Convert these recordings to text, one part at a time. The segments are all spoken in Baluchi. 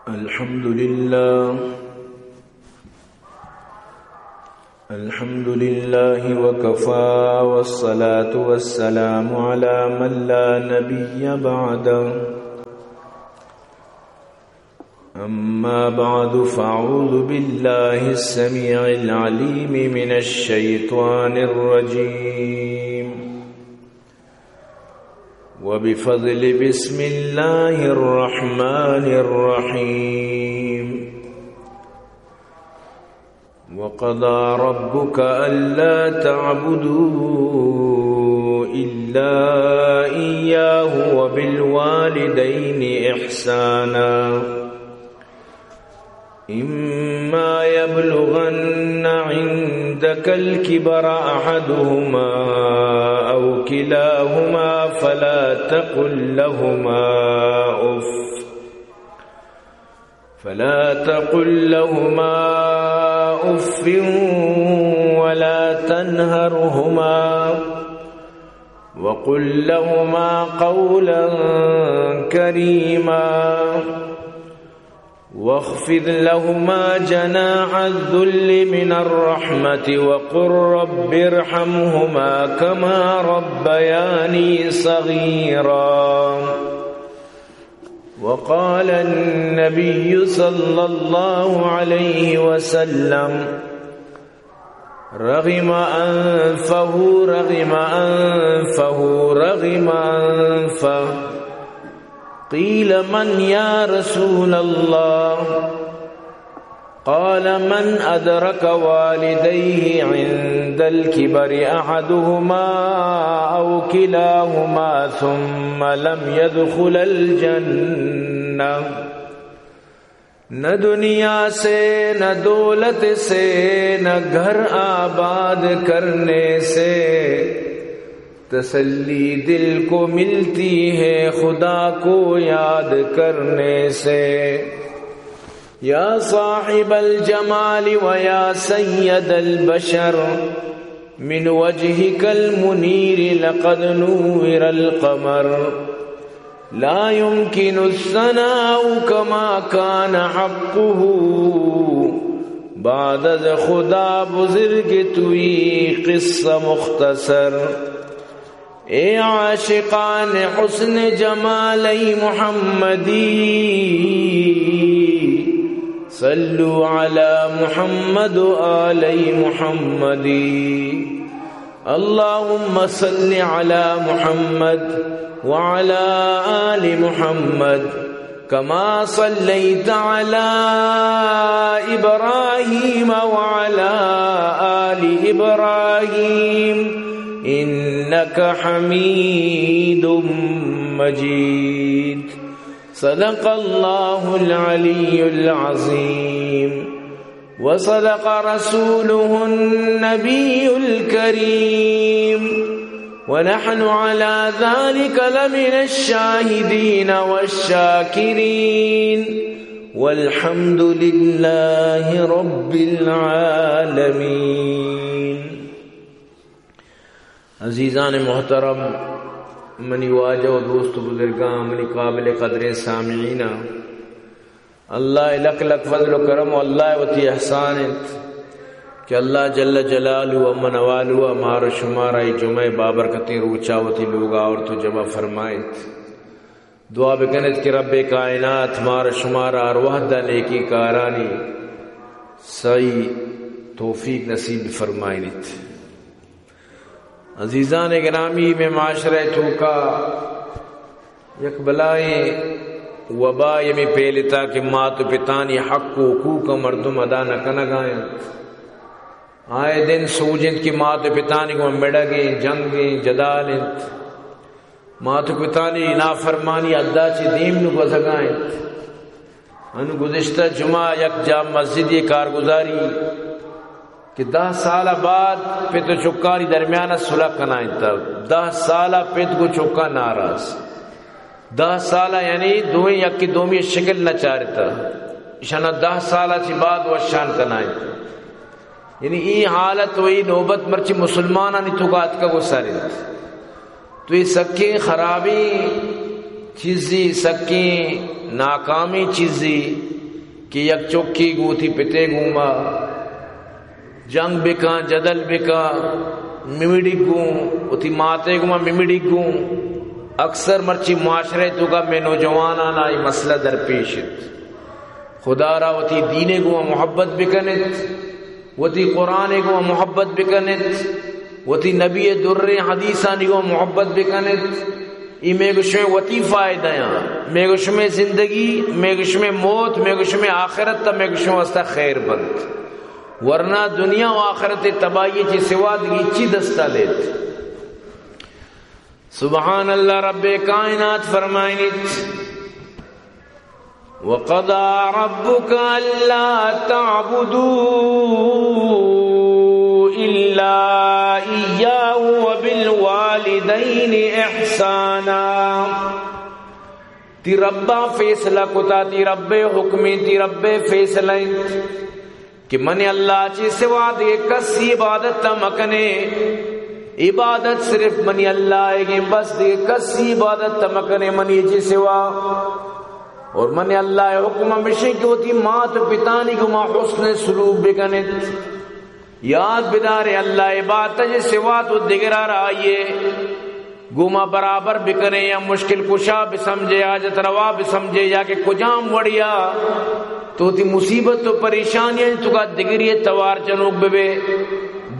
الحمد لله. الحمد لله وكفى، والصلاة والسلام على من لا نبي بعده. أما بعد، فأعوذ بالله السميع العليم من الشيطان الرجيم. وبفضل بسم الله الرحمن الرحيم. وقضى ربك ألا تعبدوا إلا إياه وبالوالدين إحسانا. إما يبلغن عندك الكبر أحدهما أو كلاهما فلا تقل لهما أف، فلا تقل لهما أف ولا تنهرهما وقل لهما قولا كريما. واخفض لهما جناح الذل من الرحمة وقل رب ارحمهما كما ربياني صغيرا. وقال النبي صلى الله عليه وسلم: رغم أنفه، رغم أنفه، رغم أنفه. قيل: من يا رسول الله؟ قال: من أدرك والديه عند الكبر أحدهما أو كلاهما ثم لم يدخل الجنة. نہ دنیا سے، نہ دولت سے، نہ گھر آباد کرنے سے، تسلی دل کو ملتی ہے خدا کو یاد کرنے سے۔ یا صاحب الجمال و یا سید البشر، من وجهك المنير لقد نور القمر، لا يمكن الثناء كما كان حقه، بعد از خدا بزرگ توئی قصہ مختصر۔ اے عاشقان حسن جمال محمدی، صلوا على محمد و آل محمدی۔ اللهم صل على محمد وعلى آل محمد كما صليت على إبراهيم وعلى آل إبراهيم إنك حميد مجيد. صدق الله العلي العظيم وصدق رسوله النبي الكريم ونحن على ذلك لمن الشاهدين والشاكرين والحمد لله رب العالمين. عزیزان محترم، منی واجہ و دوست و بزرگاں، منی قابل قدریں سامعیناں، اللہ ءِ لک لک فضل و کرم و اللہ ءِ وتی احسان انت کہ اللہ جل جلالہ و من والہ مارا شمارا اے جمعہ ءِ بابرکتیں روچا وتی لوگا آورت و جمع فرمائیت۔ دعا بکنیت کہ رب کائنات مارا شمارا ہر وہدا نیکی کارانی سعی توفیق نصیب فرمائینیت۔ عزیزان گرامی، مئے معاشرہ توکا یک بلائیں وبا ہمے پیلتا کہ مات و پتانی حق و حقوق مردم ادا نہ کنگا انت۔ آئے دن سوج انت کہ مات و پتانی گوں مڑگیں، جنگیں، جدال انت۔ مات و پتانی نافرمانی حدا چہ دیم نو گوزگا انت۔ انو گزشتہ جمعہ یک جامع مسجدی کارگزاری کہ دہ سال بعد پت و چکانی درمیان صلح کنا انت۔ دہ سال پت گوں چکا ناراض۔ دہ سال یعنی دوئیں یکی دومی شکل نہ چارتا۔ اشانا دہ سال چہ بعد وشان کنا انت۔ یعنی اے حالت و اے نوبت مرچی مسلمانانی توکا اتکگ و سر انت۔ تو اے سکیں خرابیں چیزی، سکیں ناکامیں چیزی، کہ یک چکے گوں وتی پتے گوما جنگ بکاں، جدل بکاں، ممڑی گوں، وتی ماتے گوما ممڑی گوں۔ اکثر مرچی معاشرہ توکا مئے نوجوانانا اے مسئلہ درپیش انت۔ خدا را وتی دینے گوما محبت بکنت، وتی قرآنے گوما محبت بکنت، وتی نبی دریں حدیثانی گوما محبت بکنت۔ اے مئے گشمے وتی فائدہ یاں، مئے گشمے زندگی، مئے گشمے موت، مئے گشمے آخرت تا مئے گشمے واسطہ خیر بنت، ورنہ دنیا و آخرت تباہی چی سوا دگی چی دستا لیت؟ سبحان اللہ، رب کائنات فرمائنیت، وقضى ربك ألا تعبدوا إلا إياه وبالوالدين إحسانا۔ تی ربا فیصلہ کتا، تی رب حکمیں، تی رب فیصلہ انت کہ من اللہ چی سوا دے کسی عبادت مکنے۔ عبادت صرف منی اللہ ئیگیں، بس دے کسی عبادت مکنے منی چی سوا۔ اور من اللہ حکم ہمیشیں کہ وتی مات و پتانی گوما حسن سلوک بکنت۔ یاد بدارے، اللہ عبادت چی سوا تو دگرا را آئیے گوما برابر بکنے یا مشکل کشا بسمجھے، حاجت روا بسمجھے، یا کہ کجام وڑیا تو وتی مصیبت و پریشانی توکا دگری توار جنوک ببے،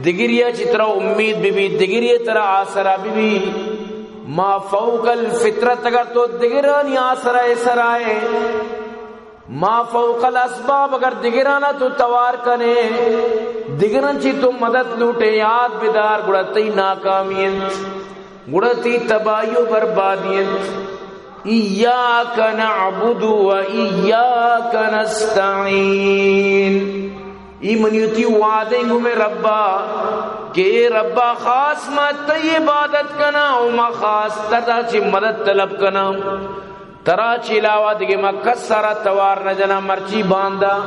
دگری چی ترا امید ببی، دگری ترا آسرا ببی۔ ما فوق الفطرت، اگر تو دگرانی آسرا سرائے، ما فوق الاسباب، اگر دگرانا تو توار کنے، دگران چی تو مدد لوٹے، یاد بدار، گڑا تئی ناکامی انت، گڑا تئی تباہی و بربادی انت۔ إياك نعبد وإياك نستعين۔ اے منی وتی وعدہ گوں مئے ربا کہ اے ربا خاص ما تئی عبادت کناں و ما خاص ترا چی مدد طلب کناں۔ ترا چی علاوہ دگہ ما کس سرا توار نہ جناں۔ مرچی باندا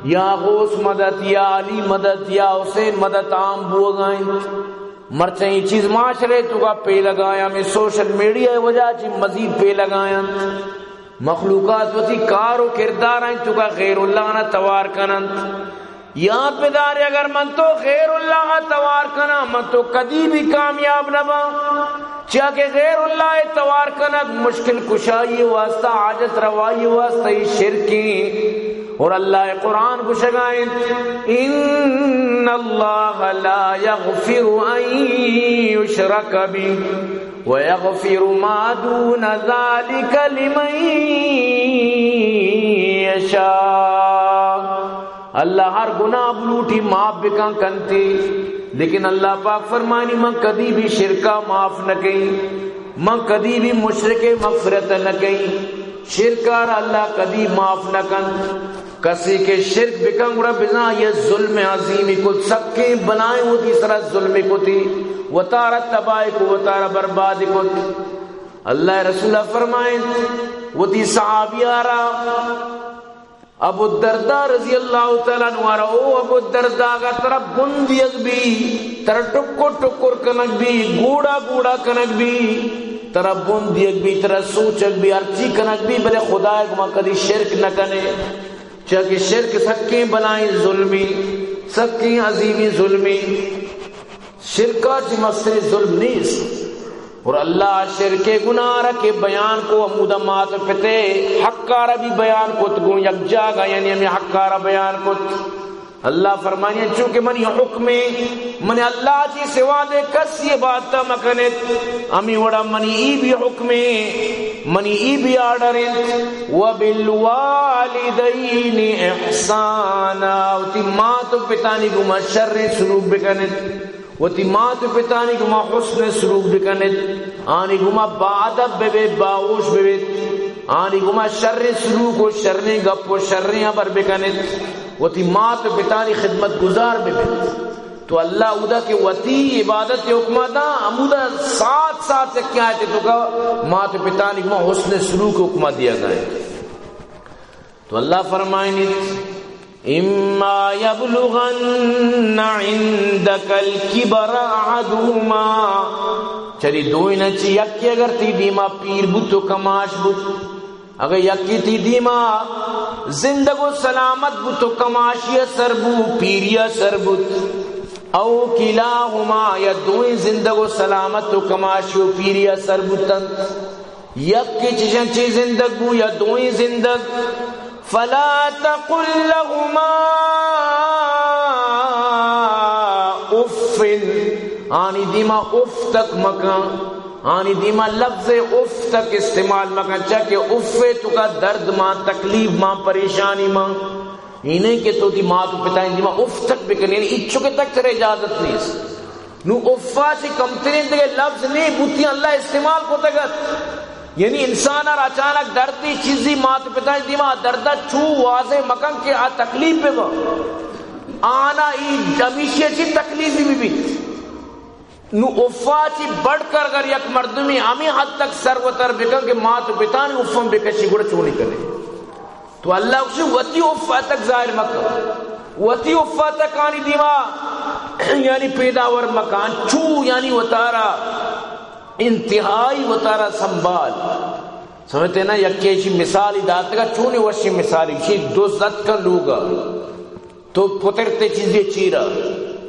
یا غوث مدد یا علی مدد یا حسین مدد عام بوگا انت۔ مرچاں اے چیز معاشرے توکا پیلگا انت، ہمے سوشل میڈیا وجہ چی مزید پیلگا انت۔ مخلوقات وتی کار و کرداراں توکا غیر اللہ نا توار کننت۔ یاد بدارے، اگر من تو غیر اللہ ء توار کناں، من تو کدی بھی کامیاب نہ باں، چیا کہ غیر اللہ ء توار کنگ مشکل کشائی واسطہ، حاجت روائی واسطہ، اے شرکیں۔ اور اللہ قرآن گشگا انت، ان اللہ لا یغفر ان یشرک به ویغفر ما دون ذلک لمن یشاء۔ اللہ ہر گناہ بلوٹی معاف بکن کنتی، لیکن اللہ پاک فرمانی، من کدی بھی شرکا معاف نہ کئی، من کدی بھی مشرک مغفرت نہ کئی۔ شرکا را اللہ کدی معاف نہ کن۔ کسی کہ شرک بکن گڑا بزاں یہ ظلم عظیمی کت، سکیں بلائیں وتی سرا ظلم کتی، وتارا تباہ کو، وتارا برباد کت۔ اللہ رسول فرمائیں وتی صحابیہ را، ابو الدرداء رضی اللہ تعالی عنہ را، او ابو الدرداء، اگر ترا بن دیگ بی، ترا ٹکر ٹکر کنگ بی، گوڑا گوڑا کنگ بی، ترا بن دیگ بی، ترا سوچگ بی، ہرچی کنگ بی، بلے خدا گما کدی شرک نہ کنے، چیا کہ شرک سکیں بلائیں ظلمی، سکیں عظیمی ظلمی۔ شرکا چی مستریں ظلم نیست۔ اور اللہ شرک گناہ را کہ بیان کو، ہمودا مات پتے حقا را بھی بیان کت گوں یک جاگہ، یعنی ہمیں حقا را بیان کت۔ اللہ فرمانی، چونکہ منی حکمیں، من اللہ چی سوا دے کسی عبادت مکنت، ہمیں وڑا منی ای بھی حکمیں، منی ای بھی آرڈر انت، وبالوالدین احسانا، وتی مات و پتانی گوما شر سلوک بکنت۔ وتی مات و پتانی گوما حسن سلوک بکنت، آنی گوما با ادب ببیت، باہوش ببیت، آنی گوما شریں سلوک و شریں گپ و شریں ہبر بکنت، وتی مات و پتانی خدمت گزار ببیت۔ تو اللہ اودا کہ وتی عبادت حکمہ دا، ہمودا ساتھ ساتھ یکے آیت توکا مات و پتانی گوما حسن سلوک حکمہ دیا گئے۔ تو اللہ فرمائنیت، اما یبلغن عندک الکبر احدهما، چری دوئین چی یکی اگر تی دیما پیر بوت و کماش بوت، اگر یکی تی دیما زندگ و سلامت بوت و کماشی ءَ سر بو، پیری ءَ سر بوت۔ او کلاہما، یا دوئیں زندگ و سلامت و کماشی و پیری ءَ سر بوتنت۔ یکے چشاں چے زندگ بو یا دوئیں زندگ۔ فلا تقل لهما اف، آنی دیما اف تک مکن، آنی دیما لفظ اف تک استعمال مکن، چیا کہ اف ءِ توکا درد مان، تکلیف مان، پریشانی مان۔ اے نہ اِنت کہ تو وتی مات و پتانی دیما اف تک بکنے، یعنی اچکے تک ترا اجازت نیست۔ نوں افا چہ کمتریں دگہ لفظ نہ بوتیں، اللہ استعمال کتگ ات۔ یعنی انسان ءَ را اچانک دردے چیزے مات پتانی دیما، آ درد ءَ چو واضح مکن کہ آ تکلیف بہ بنت۔ آنا ای ہمیشی چی تکلیف بہ بیت۔ نوں افا چی بڑھ کر اگر یک مردمے ہمے حد تک سر وتر بکن کہ مات و پتانی اف ہم بکشی، گڑا چونی کنے؟ تو اللہ گوشی وتی اف ءَ تک ظاہر مکن، وتی اف ءَ تک آنی دیما یعنی پیداور مکن، چو یعنی وتارا انتہائی وتارا سنبھال۔ سمجھتے نا، یکے چی مثالی داتگا، چونی وشی مثالی، چی دو زد کن لوگا۔ تو پترتے چیزے چیرا،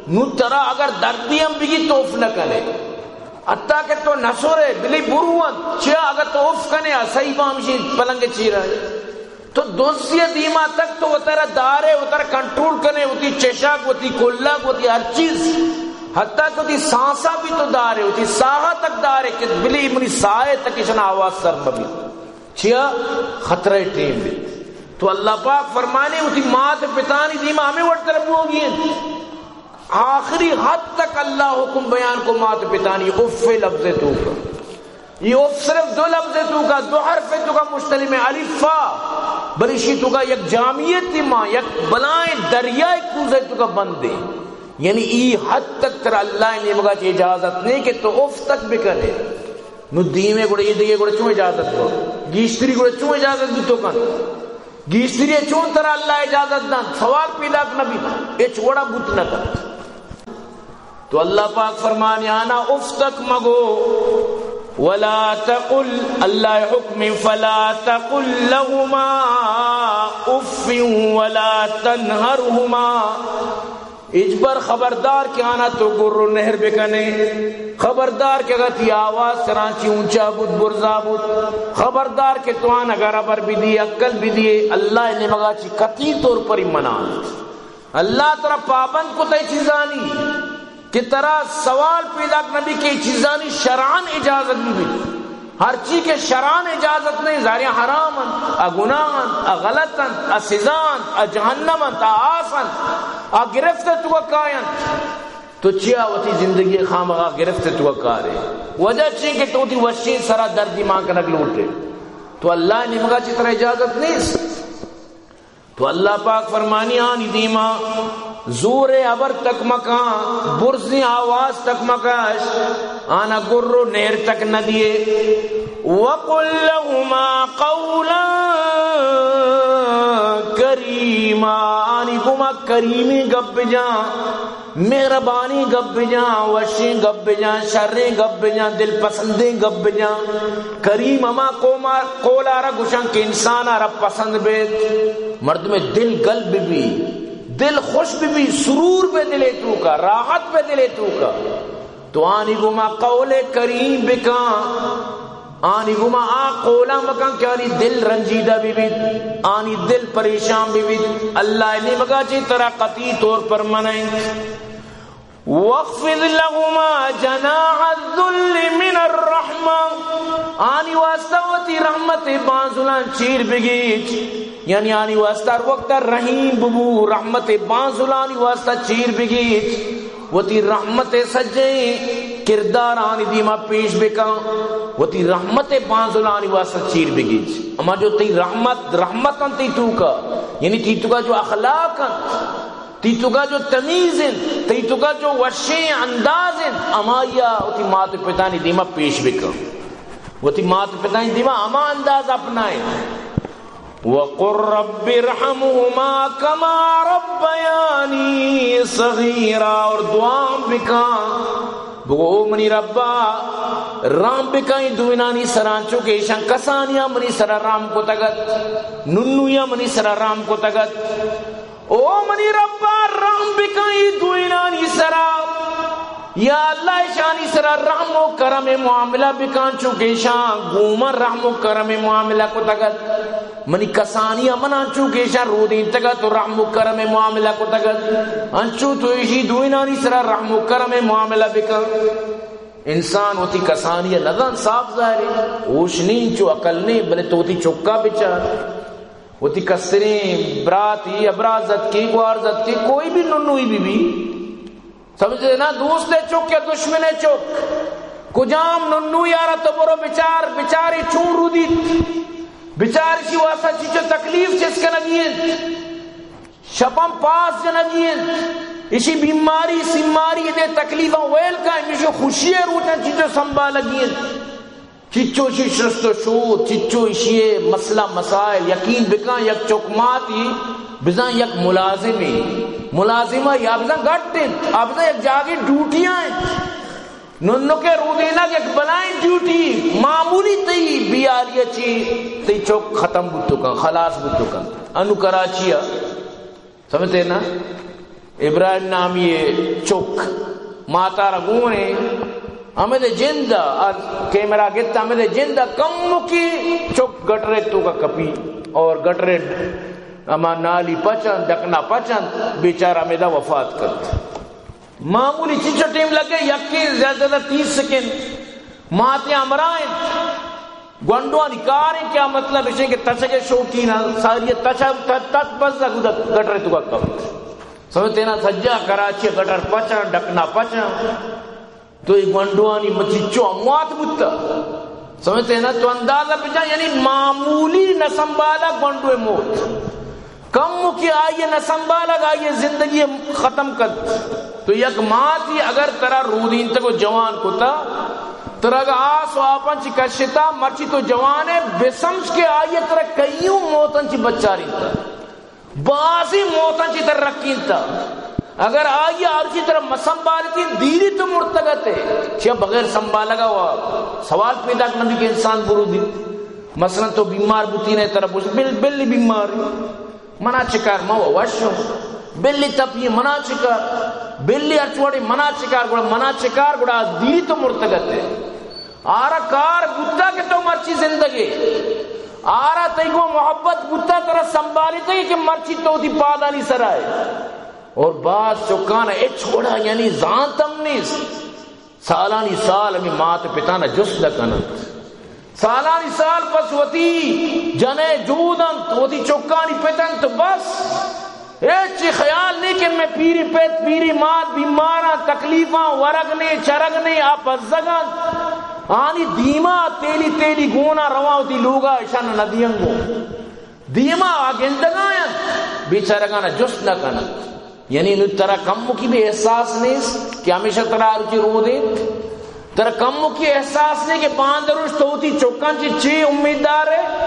نوں ترا اگر دردی ہم بگی تو اف نہ کنے، حتیٰ کہ تو نہ سورے، بلے برو انت، چیا اگر تو اف کنے، آ سہی بامشی پلنگ چیرا۔ تو دوزی دیما تک تو وترا دارے، وترا کنٹرول کنے، وتی چشاک، وتی کلاک، وتی ہر چیز، حتیٰ کہ وتی سانسا بھی تو دارے، وتی ساہا تک دارے کہ بلے منی ساہے تک اشنا آواز سر مبی۔ چیا؟ خطرہ ٹیم بیت۔ تو اللہ پاک فرمانے، وتی مات پتانی دیما ہمے وڑ تر بوگی انت۔ آخری حد تک اللہ حکم بیان کو مات پتانی اف لفظ توکا۔ یہ اف صرف دو لفظ توکا، دو حرف توکا مشتمل ایں، الف فا، بلے اشی توکا یک جامعیتے مان، یک بلائیں دریائے کوزے توکا بندے۔ یعنی ای حد تک ترا اللہ نیمگا چہ اجازت نہیں کہ تو اف تک بکنے۔ نوں دیمے گڑا اے دگہ گڑا چون اجازت بو؟ گیشتری گڑا چون اجازت بوت کن؟ گیشتری چون ترا اللہ اجازت دنت؟ سوال پیداک نہ بیت، ہچ وڑا بوت نہ کنت۔ تو اللہ پاک فرمانے آنا اف تک مگو، ولا تقل، اللہ حکم، فلا تقل لهما اف ولا تنهرهما۔ ہچبر خبردار کہ آنا تو گر و نہر بکنے، خبردار کہ اگاں تئی آواز ترانچی اونچا بوت، برزا بوت، خبردار کہ تو آنا گرابر بدیے، عقل بدیے، اللہ نیمگا چی قطعی طور پر منع انت۔ اللہ ترا پابند کتہ اے چیزانی کہ ترا سوال پیداک نبی کہ اے چیزانی شرعاً اجازت بہ بیت۔ ہرچی کہ شرعاً اجازت نہیں، ظاہر حرام انت، آ گناہ انت، آ غلط انت، آ سزا انت، آ جہنم انت، آ آس انت، آ گرفت توکا کاینت۔ تو چیا وتی زندگی خامخا گرفت توکا کارے؟ وجہ چی کہ تو وتی وشیں سرا دردی مان کنگ لوٹے۔ تو اللہ نیمگا چی ترا اجازت نیست۔ تو اللہ پاک فرمانی آنی دیما زور ہبر تک مکاں، برزیں آواز تک مکش، آنا گر و نہر تک نہ دیے۔ وقل لهما قولا کریما، آنی گوما کریمیں گپ بجاں، مہربانی گپ بجاں، وشیں گپ بجاں، شریں گپ بجاں، دل پسندیں گپ بجاں۔ کریم ہما قوم ءَ، قول ءَ را گوشاں کہ انسان ءَ را پسند بیت، مردم دل گل بہ بی، دل خوش بہ بی، سرور بہ دلے توکا، راحت بہ دلے توکا۔ تو آنی گوما قول کریم بکاں، آنی گوما آ قولا مکاں کہ آنی دل رنجیدہ بہ بیت، آنی دل پریشان بہ بیت۔ اللہ نیمگا چی ترا قطعی طور پر منع انت۔ واخفض لهما جناح الذل من الرحمة، آنی واسطہ وتی رحمت بانزلان چیر بگیج، یعنی آنی واسطہ ہر وقت رحیم ببو، رحمت بانزلانی واسطہ چیر بگیج، وتی رحمت سجیں کردار آنی دیما پیش بکن، وتی رحمت بانزلانی واسطہ چیر بگیج۔ اما جو تئی رحمت، رحمت انت تئی توکا، یعنی تئی توکا جو اخلاق انت، تئی توکا جو تمیز انت، تئی توکا جو وشیں انداز انت، ہمائی ءَ وتی مات و پتانی دیما پیش بکن۔ وتی مات و پتانی دیما ہما انداز اپنائیں۔ وقل رب ارحمهما كما ربياني صغيرا، اور دعا ہم بکن بگو، او منی ربا، رحم بکن اے دوئینانی سرا، انچو کہ ایشاں کسانیا منی سرا رحم کتگ ات، ننویا منی سرا رحم کتگ ات۔ او منی ربا، رحم بکن اے دوئینانی سرا۔ یا اللہ، ایشانی سرا رحم و کرم معاملہ بکن، چو کہ ایشاں گوما رحم و کرم معاملہ کتگ ات۔ منی کسانی ء من انچو کہ ایشاں رودینتگ ات و رحم و کرم ء معاملہ کتگ ات، انچو تو ایشی دوئینانی سرا رحم و کرم ء معاملہ بکن۔ انسان وتی کسانی ء نزان، صاف ظاہر ہے، ہوش نی، انچو عقل نی، بلے تو وتی چکا بچار، وتی کستریں براتی ابرا زتکے، گوار زتکے، کوئی بھی ننوئی بی بی، سمجھتے نا؟ دوست ء چک یا دشمن ء چک، کجام ننو یارا تو برو بچار، بچاری چون رودیت، بچار اشی واسطہ چیچو تکلیف چس کنگی انت، شپم پاس جنگی انت، اشی بیماری سیماری دے تکلیفاں ویل کا، ہمیشو خوشی روچاں چیچو سنبھالگی انت۔ چچو اشی شست و شود، چچو اشی مسئلہ مسائل، یقین بکن یک چک ماتی بزاں یک ملازمے، ملازمہ یا بزاں گٹ انت، آ بزاں یک جاگے ڈیوٹی انت۔ ننکے رودینگ یک بلائیں ڈیوٹی، معمولی تئی بیالی چی تئی چک ختم بوتو کن، خلاص بوتو کن۔ انو کراچی ء سمجھتے نا؟ ابراہیم نامی ء چک ماتارا گونے، ہمدے جند ء، آ کیمرہ گت، ہمدے جند ء کمکی چک گٹرے توکا کپی اور گٹرے ہما نالی پچن، ڈکنا پچن، بیچارہ ہمدا وفات کرت۔ معمولی چیچو ٹیم لگے، یکے زیادہ زیادہ تیس سیکنڈ۔ ماتے ہمراہ انت۔ گونڈوانی کار انت، کیا مطلب اشیں کہ تچگ ء شوقین انت، ساری تچ، تچ، تچ بس گٹر توکا کپت۔ سمجھتے نا؟ سجا کراچی گٹر پچاں، ڈکنا پچاں۔ تو اے گونڈوانی مچچو اموات بوتا۔ سمجھتے نا؟ تو اندازہ بجا، یعنی معمولی نہ سنبھالا گونڈو موت۔ کمو کہ آئی ء نہ سنبھالگ، آئی ء زندگی ء ختم کنت۔ تو یک ماتی اگر ترا رودینتگ و جوان کتا، ترا اگہ آس و آپاں چی کشتا، مرچی تو جوان ئے، بسمجھ کہ آئی ء ترا کئیوں موتاں چی بچارینتا، بازیں موتاں چی ترا رکینتا۔ اگر آئی ء ہرچی ترا مسنبھالتی، دیری تو مرتگ اتے۔ چیا بغیر سنبھالگا و سوال پیدا کنت کہ انسان برودی۔ مثلاً تو بیمار بوتی نے، ترا بوش بل، بلی بیمار۔ منا چکار، ما وشوں۔ بلی تپی منا چکار، بلی ہرچ وڑی منا چکار، گڑا منا چکار، گڑا دیری تو مرتگ اتے۔ آرا کار بوتا کہ تو مرچی زندگے۔ آرا تئی گوں محبت بوتا، ترا سنبھالیتے کہ مرچی تو وتی پادانی سرا ئے۔ اور باز چکان ہچ وڑا یعنی زانت ہم نیست۔ سالانی سال ہمے مات پتان ء جست نہ کن انت۔ سالانی سال بس وتی جن ء جود انت، وتی چکانی پت انت، بس ہچ خیال نہیں کہ مئے پیری پت، پیری مات بیماراں، تکلیفاں، ورگ نے، چرگ نے، آ بزگ انت۔ آنی دیما تیلی تیلی گونا رواں وتی لوگا، اشان نہ دیاں گوں۔ دیما آ گندگا انت، بیچارگانا جست نہ کن انت۔ یعنی نوں ترا کمکی بھی احساس نیست کہ ہمیشہ ترا ہر چی رودینت؟ ترا کمکی احساس نہیں کہ باندروش تو وتی چکاں چی چی امیددار ئے؟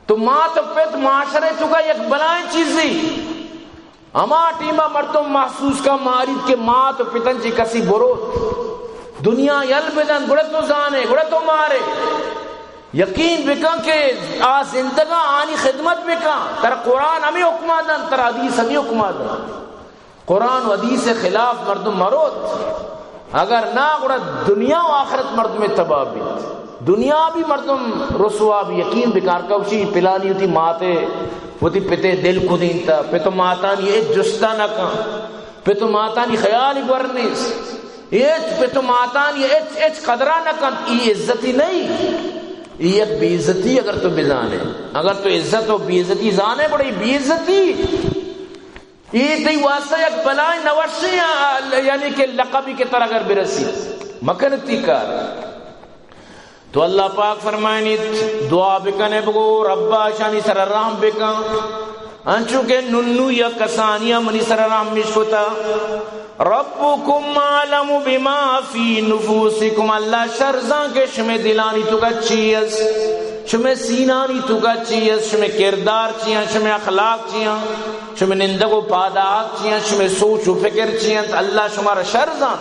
تو مات و پت معاشرے توکا یک بلائیں چیزی۔ ہما ٹیما مردم محسوس کا ماریت کہ مات و پتن چی کسی بروت، دنیا یل بدن، گڑا تو زانے، گڑا تو مارے۔ یقین بکن کہ آ زندگاں آنی خدمت بکن۔ ترا قرآن ہمیں حکمہ دنت، ترا حدیث ہمیں حکمہ دنت۔ قرآن و حدیث خلاف مردم مروت، اگر نا گڑا دنیا و آخرت مردم تباہ بیت۔ دنیا بھی مردم رسوا بھی۔ یقین بکن، کبشی پلانی وتی ماتے، وتی پتے دل کدینتا، پت و ماتانی ہچ جستا نہ کن۔ پت و ماتانی خیال گور نیست۔ ہچ پت و ماتانی ہچ، ہچ قدرا نہ کنت۔ ای عزتی نہیں، ای یک بے عزتی۔ اگر تو بزانے، اگر تو عزت و بے عزتی زانے، بڑی بے عزتی۔ ای تئی واسطہ یک بلائیں نوشیں، یعنی کہ لقبی کہ تر اگر برسی، مکنتی کار۔ تو اللہ پاک فرمائنیت، دعا بکنے بگو، ربا اشانی سر رحم بکن، انچو کہ ننو یا کسانیا منی سر رحم مشکتا۔ ربکم اعلم بما فی نفوسکم، اللہ شر زان کہ شمے دلانی توکا چی است، شمے سینانی توکا چی است، شمے کردار چی انت، شمے اخلاق چی انت، شمے نندگ و پاداہگ چی انت، شمے سوچ و فکر چی انت، اللہ شمارا شر زان۔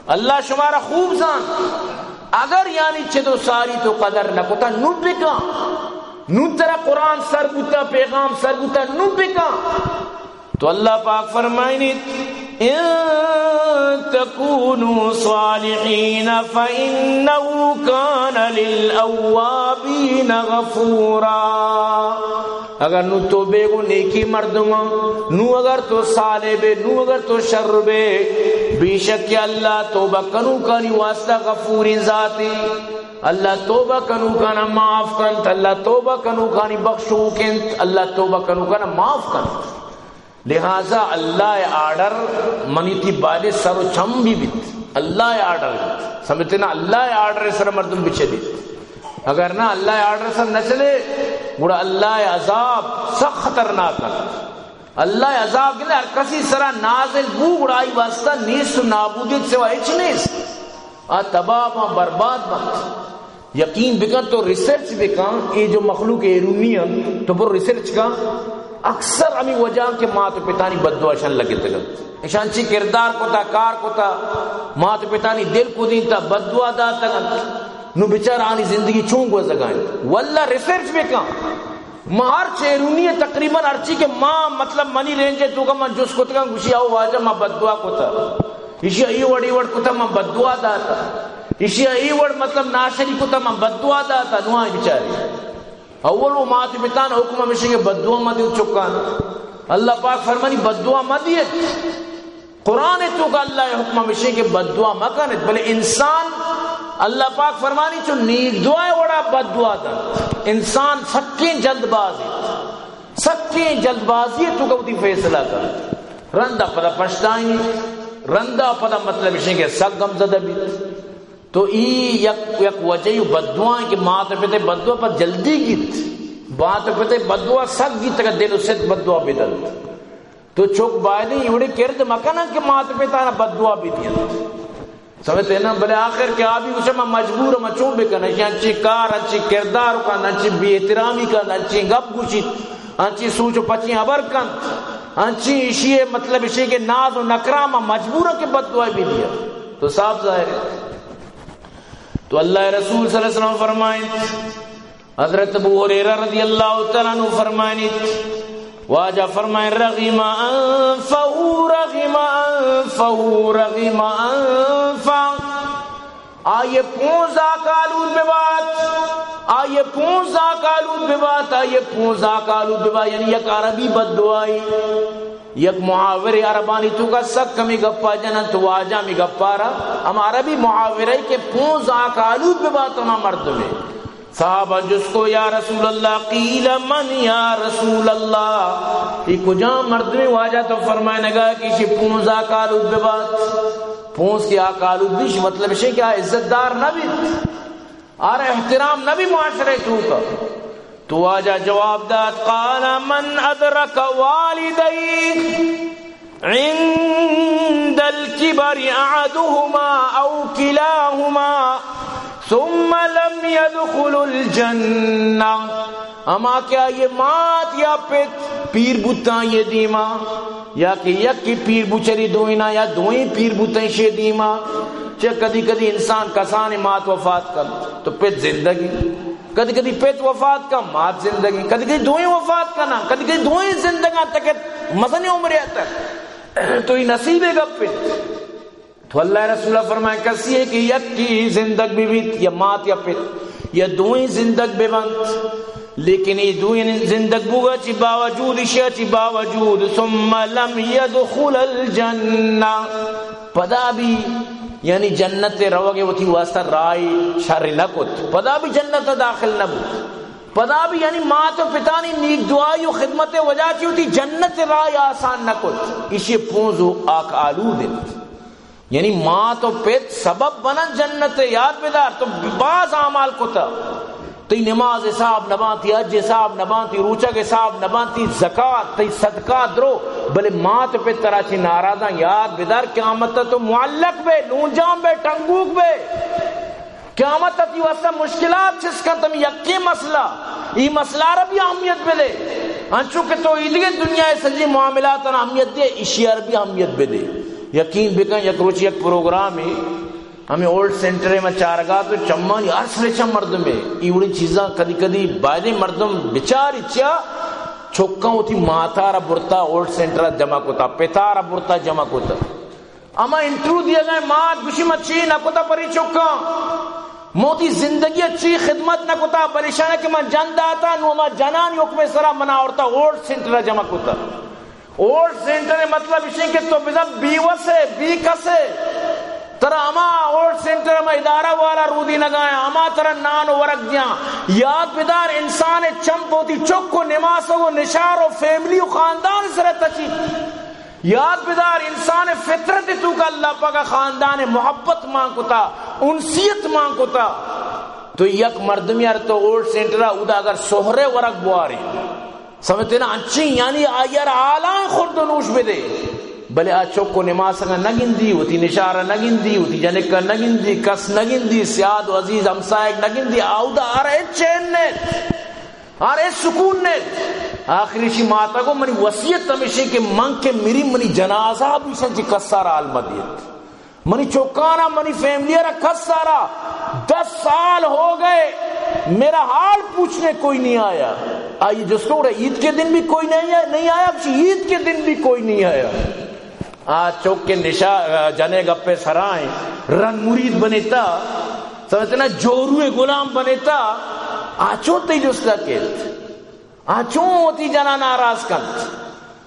اللہ شمارا خوب زانت۔ اگر یعنی چد و ساری تو قدر نہ کتا، نو بکن۔ نو ترا قرآن سر بوتا، پیغام سر بوتا، نو بکن۔ تو اللہ پاک فرمائنیت، ان تکونوا صالحین فانه کان للأوابین غفورا۔ اگر نو تو بے گو نیکی مردماں، نو اگر تو صالح بے، نو اگر تو شر بے، بے شک کہ اللہ توبہ کنوکانی واسطہ غفوریں ذاتے۔ اللہ توبہ کنوکانا معاف کنت، اللہ توبہ کنوکانی بخشوک انت، اللہ توبہ کنوکانا معاف کنت۔ لہذا اللہ ءِ آرڈر منی تی بایدے سر و چم بہ بیت۔ اللہ ءِ آرڈر بیت۔ سمجھتے نا؟ اللہ ءِ آرڈر ءِ سر مردم بچلیت۔ اگر نہ اللہ ءِ آرڈر ءِ سر نہ چلے، گڑا اللہ ءِ عذاب سخت خطرناک انت۔ اللہ ءِ عذاب کہ ہر کسی سرا نازل بو، گڑا آئی واسطہ نیست و نابودیت سوا ہچ نیست۔ آ تباہ باں، برباد باں۔ یقین بکن، تو ریسرچ بکن، اے جو مخلوق ایرونی انت، تو برو ریسرچ کن، اکثر ہمیں وجہ کہ مات و پتانی بددعا اشان لگتگ انت۔ اشان چی کردار کتا، کار کتا، مات و پتانی دل کدینتا، بددعا داتگ انت۔ نو بچار آنی زندگی چون گوزگا انت۔ واللہ ریسرچ بکن۔ ما ہر چیرونی تقریباً ہرچی کہ ما، مطلب، منی رینج ءِ توکا من جست کتگاں، گوشی، او واجہ، ما بددعا کتا، ایشی ای وڑ ای وڑ کتا، من بددعا داتا، ایشی ای وڑ، مطلب، ناشری کتا، من بددعا داتا۔ نوائیں بیچاری اول و مات پتان حکم ہمیشہ کہ بددعا مہ دیو چکان۔ اللہ پاک فرمانی بددعا مہ دیت۔ قرآن ءِ توکا اللہ ءِ حکم ہمیشیں کہ بددعا مہ کنت، بلے انسان، اللہ پاک فرمانی، چو نیک دعا ءِ وڑا بددعا دنت۔ انسان سکیں جلد باز انت، سکیں جلد بازی ءِ توکا وتی فیصلہ کنت۔ رندا پدا پشتائیں، رندا پدا مطلب اشیں کہ سک غمزدہ بیت۔ تو ای یک، یک وجہ ءُ بددعا کہ مات پت ءِ بددعا پہ جلدی گیت۔ مات پت ءِ بددعا سک گیت، اگہ دل ءُ ست بددعا بدنت۔ تو چک بایدیں ایوڑیں کرد مکنن کہ مات پتانا بددعا بدینت۔ سمجھتے نا؟ بلے آخر کہ آ بی گوشا، من مجبور، من چون بکناں؟ ایشی انچیں کار، انچیں کردار کنت، انچیں بے احترامی کنت، انچیں گپ گوشیت، انچیں سوچ ءُ پچیں ہبر کنت، انچیں ایشی ءِ مطلب ایشی کہ ناز ءُ نکراں، من مجبوراں کہ بددعا بدیاں۔ تو صاف ظاہر ہے۔ تو اللہ ءِ رسول صلی اللہ علیہ وسلم فرمائیں، حضرت ابو ہریرہ رضی اللہ تعالی عنہ فرمائنیت، واجہ فرمائیں، رغم انفہ، رغم انفہ، رغم انفہ۔ آئی پونز آک آلود ببات، آئی پونز آک آلود ببات، آئی پونز آک آلود ببات، یعنی یک عربی بددعائی، یک محاورے عربانی توکا سک ہمے گپا جننت، واجہ ہمے گپا را، ہم عربی محاورے کہ پونز آک آلود ببات ہما مردمے۔ صحابہ جست کو، یا رسول اللہ، قیل من یا رسول اللہ، اے کجام مردمے واجہ تو فرمائنگا کہ ایشی پونز آک آلود ببات؟ پونز کہ آک آلود بیت، مطلب ایشی کہ آ عزت دار نہ بیت، آرا احترام نہ بیت معاشرے توکا۔ تو واجہ جواب دات، قال من ادرک والدیہ عند الكبر احدهما او كلاهما ثم لم يدخل الجنة۔ ہما کہ آئی مات یا پت پیر بوتاں یہ دیما، یا کہ یکے پیر بوت چری دوئیناں، یا دوئیں پیر بوتاں ایشی دیما۔ چہ کدی کدی انسان کسانیں مات وفات کنت تو پت زندگی، کدی کدی پت وفات کن، مات زندگی، کدی کدی دوئیں وفات کناں، کدی کدی دوئیں زندگاں تک مزنیں عمرے تک۔ تو ای نصیبے گپ انت۔ تو اللہ ءِ رسول فرمائے، کسی ہے کہ یکی زندگ بہ بیت، یا مات یا پت، یا دوئیں زندگ بہ بنت، لیکن اے دوئیں زندگ بوگا چی باوجود، اشیا چی باوجود، ثم لم يدخل الجنة، پدا بھی یعنی جنت ءَ روگ ءِ وتی واسطہ راہے شر نہ کت، پدا بھی جنت ءَ داخل نہ بوت، پدا بھی یعنی مات ءُ پتانی نیک دعائی ءُ خدمت ءِ وجہ چی وتی جنت ءِ راہے آسان نہ کت، ایشی پونز ءُ آک آلود انت۔ یعنی مات ءُ پت سبب بنن جنت ءِ۔ یاد بدار، تو باز اعمال کتا، تئی نماز حساب نبان، تئی حج حساب نبان، تئی روچگ حساب نبان، تئی زکات، تئی صدقہ درو، بلے مات ءُ پت ترا چی ناراضاں۔ یاد بدار، قیامت ءَ تو معلق بے، لونجان بے، ٹنگوک بے۔ قیامت ءَ تئی واسطہ مشکلات چست کنت، ہمے یکیں مسئلہ، ای مسئلہ ءَ را بھی اہمیت بدے، انچو کہ تو ایدگہ دنیا ءِ سجیں معاملاتاں اہمیت دے، ایشی ءَ را بھی اہمیت بدے۔ یقین بکن، یک روچے یک پروگرامے، ہمے اولڈ سینٹر ءَ ما چارگا تو چمانی ارس رچا مردم ءَ۔ ای وڑیں چیزاں کدی کدی بایدیں مردم بچاری، چیا چکاں وتی ماتارا برتا اولڈ سینٹر ءَ جمع کتا، پتارا برتا جمع کتا۔ اما انٹرویو دیگا، مات گوشی، من چی نہ کتا پری چکاں، من وتی زندگی ءَ چی خدمت نہ کتا، بلے شانا کہ من جن داتا، نو اما جنانی حکم سرا منا آورتا اولڈ سینٹر ءَ جمع کتا۔ اولڈ سینٹر ءِ مطلب اش انت کہ تو بزاں بے وس ئے، بے کس ئے۔ ترا ہما اولڈ سینٹر، ہما ادارہ والا رودینگا اں، ہما ترا نان و ورگ دیاں۔ یاد بدار، انسان ءِ چم پہ وتی چک و نماسگ و نشار و فیملی و خاندان ءِ سرا تچیت۔ یاد بدار، انسان ءِ فطرت ءِ توکا اللہ پاک ءَ خاندان ءِ محبت مان کتا، انسیت مان کتا۔ تو یک مردمے ار تو اولڈ سینٹر ءَ، اودا اگر سہرے ورگ بوارے، سمجھتے نا، انچیں یعنی آئی ءَ را حالائیں خورد و نوش بدے، بلے آ چک و نماسگا نہ گندی، وتی نشارا نہ گندی، وتی جنکا نہ گندی، کس نہ گندی، سیاد و عزیز ہمسائگ نہ گندی، آ اودا آرا ہچ چین نیت، آرا ہچ سکون نیت۔ آخری شی ماتا گو، منی وصیت ہمیشی کہ من کہ مری، منی جنازہ بھی شن چی کسا را حال مدیت۔ منی چکانا، منی فیملی را، کس سارا، دس سال ہو گئے، میرا حال پوچھنے کوئی نہیں آیا۔ آئی جس کو عید کے دن بھی کوئی نہیں آیا، نہیں آیا، عید کے دن بھی کوئی نہیں آیا۔ آ چک کے نشا، جنے گپے سرائیں، رن مرید بنیتا، سمجھتے نا، جوروے غلام بنیتا، آ چون تئی جستا کیت؟ آ چون وتی جنا ناراض کنت؟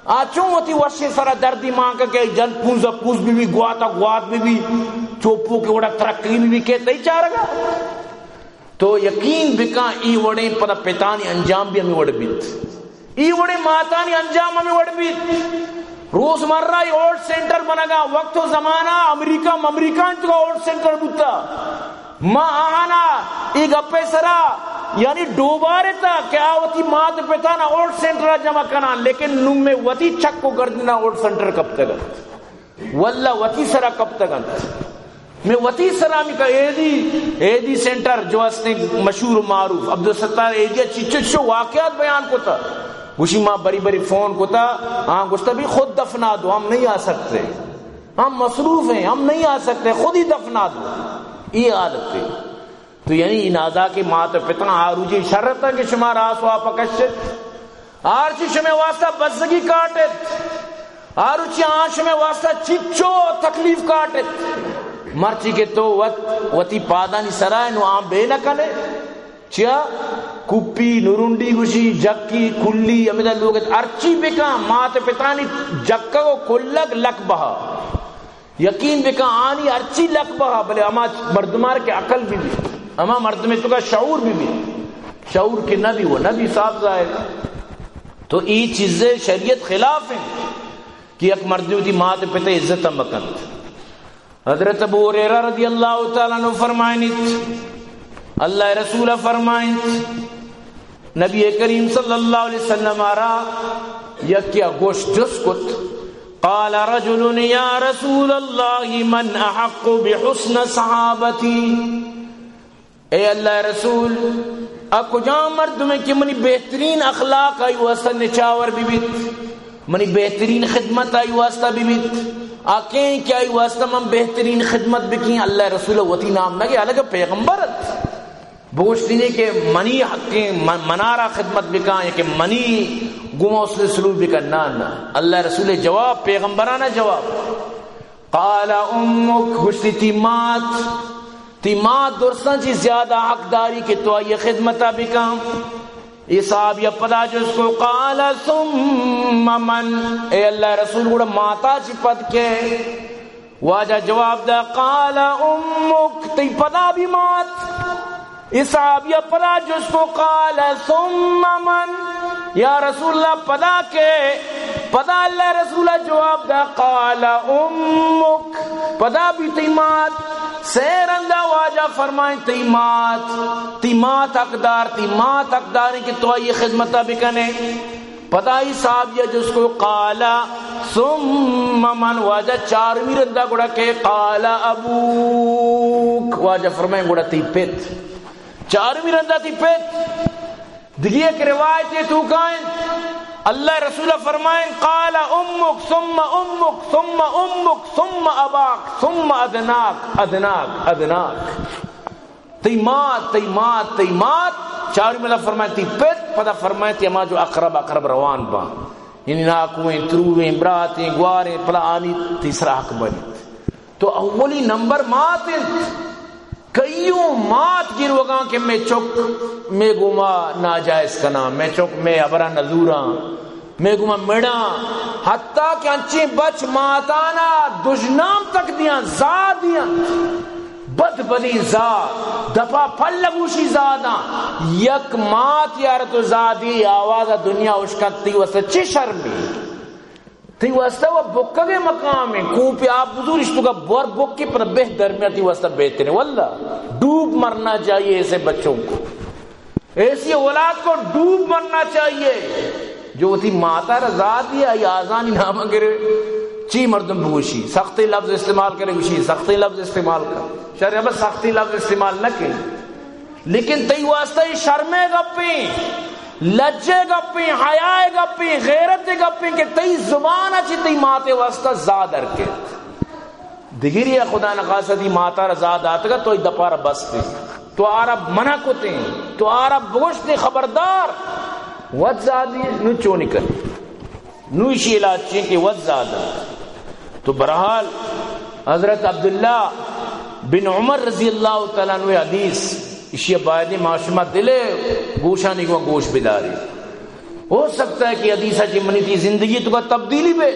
آ چون وتی وشے سرا دردی مان کن کہ جن پونزا پونز بی بی، گواتا گوات بی بی، چوپو کے وڑا ترقی بی بی کہ تئی چارگا؟ تو یقین بکن، ای وڑیں پدا پتانی انجام بھی ہمیں وڑ بیت۔ ای وڑیں ماتانی انجام ہمیں وڑ بیت۔ روزمرہ ای اولڈ سینٹر بنگا، وقت و زمانہ امریکہ، امریکہ انت کا اولڈ سینٹر بوتا۔ ما آہانا اے گپے سرا یعنی ڈوبارتا کہ آ وتی مات پتانا اولڈ سینٹرا جمع کناں، لیکن نوں مئے وتی چک و گردنا اولڈ سینٹر کپتگ انت۔ واللہ وتی سرا کپتگ انت۔ مئے وتی سرا، می کا ایدی، ایدی سینٹر جو استیں مشہور و معروف، عبدالستار ایدی چچو چو واقعات بیان کتا۔ گوشی ما بری بری فون کتا، آں گوشتا بھی خود دفنا دو، ہم نہیں آ سکتے۔ ہم مصروف ہیں، ہم نہیں آ سکتے، خود ہی دفنا دو۔ یہ حالت ہے۔ تو یعنی ای نازاکیں مات و پتاں آ روچی شر اتاں کہ شما راس واپا کشت۔ آ روچی شمے واسطہ بزگی کاٹت۔ آ روچی آ شمے واسطہ چچو تکلیف کاٹت۔ مرچی کہ تو وت، وتی پادانی سرا نو آ بے نہ کنے۔ چیا؟ کپی، نورنڈی گوشی، جکی، کلی، ہمیدا لوگ ات۔ ہرچی بکن، مات پتانی جکگ و کلگ لک بہا۔ یقین بکن، آنی ہرچی لک بہا، بلے ہما مردمار کہ عقل بی بی، ہما مردم توکا شعور بی بی، شعور کہ نبی و نبی صاحب ظاہر۔ تو ای چیزیں شریعت خلاف ہیں کہ یک مردم وتی مات پت عزت مکنت۔ حضرت ابو ہریرہ رضی اللہ تعالی عنہ فرمائنیت، اللہ رسول فرمائنت، نبی کریم صلی اللہ علیہ وسلم آرا یکیا گوشت جست کت، قال رجل یا رسول اللہ من احق بحسن صحابتی، اے اللہ رسول، آ کجام مردمے کہ منی بہترین اخلاق آئی واسطہ نچاور بہ بیت، منی بہترین خدمت آئی واسطہ بہ بیت؟ آ کئے کہ آئی واسطہ من بہترین خدمت بکیں؟ اللہ رسول وتی نام نہ گے، حالانکہ پیغمبر ات۔ بگوشتینے کہ منی حقیں، من-، منارا خدمت بکاں یا کہ منی گما حسن سلوک بکن؟ نہ، نہ۔ اللہ رسول جواب، پیغمبرانہ جواب۔ قال امک، گوشتی تی مات، تی مات درساں چی زیادہ حق داری کہ تو آئی خدمتا بکاں۔ اے صحابی پدا جست کو، قال ثم من، اے اللہ رسول گڑا ماتا چی پد کے؟ واجہ جواب دا، قال امک، تی پدا بھی مات۔ اے صحابی پدا جست کو، قال ثم من، یا رسول اللہ پدا کے؟ پدا اللہ رسول جواب دا، قال امک، پدا بھی تی مات۔ سے رندا واجہ فرمائیں، تی مات، تی مات حقدار، تی مات حقدار ہیں کہ تو آئی خدمتا بکنے۔ پدا ای صحابی جست کو، قال ثم من، واجہ چارمی رندا گڑا کے؟ قال ابوک، واجہ فرمائیں گڑا تی پت۔ چارمی رندا تی پت۔ دگہ یک روایتے توکا انت، اللہ رسول فرمائیں، قال امک ثم امک ثم امک ثم اباک ثم ادناک، ادناک، ادناک۔ تئی مات، تئی مات، تئی مات۔ چاری ملا فرمائیں تئی پت، پدا فرمائیں تئی ہما جو اقرب، اقرب روان باں، یعنی ناکوئیں، تروئیں، براتیں، گواریں، پلا آنی تئی سرا حق بنت۔ تو اولی نمبر مات انت۔ کئیوں مات گروگاں کہ مئے چک مئے گوما ناجائز کناں، مئے چک مئے ہبراں نزوراں، مئے گوما مڑاں۔ حتیٰ کہ انچیں بچ ماتانا دژنام تک دیاں، زا دیاں، بد بدیں زا، دپا پل گوشی زا داں۔ یک مات یار تو زا دی آواز دنیا اشکت، تئی واسطہ چے شرمے؟ تئی واسطہ و بکگے مقام ہیں، کوپی آپ بزور اشتو کا بور بکی پر بہ درمیان تئی واسطہ بہتر ہے۔ واللہ ڈوب مرنا چاہیے ایسے بچوں کو، ایسی اولاد کو ڈوب مرنا چاہیے۔ جو وتی ماتا را زا دی، آئی آزانی نام گرے، چی مردم بگوشی، سختی لفظ استعمال کرے، گوشی سختی لفظ استعمال کر۔ شر بس سختی لفظ استعمال نہ کرے۔ لیکن تئی واسطہ اے شرمے گپیں، لجے گپیں، حیائے گپیں، غیرتے گپیں کہ تئی زبان چی تئی ماتے واسطہ زا در کیت۔ دگری خدا نخواستہ تئی ماتا را زا داتگا، تو اے دپا را بستے، تو آرا منع کتیں، تو آرا بگوشتے خبردار، وت زا دی، نو چونی کن۔ نو ایشی علاج چی کہ وت زا دنت۔ تو بہرحال حضرت عبداللہ بن عمر رضی اللہ تعالیٰ عنہ حدیث، ایشی باید ما شما دل گوشانی گوں گوش بداری۔ ہو سکتا ہے کہ حدیث چی منی تئی زندگی تو کا تبدیلی بے۔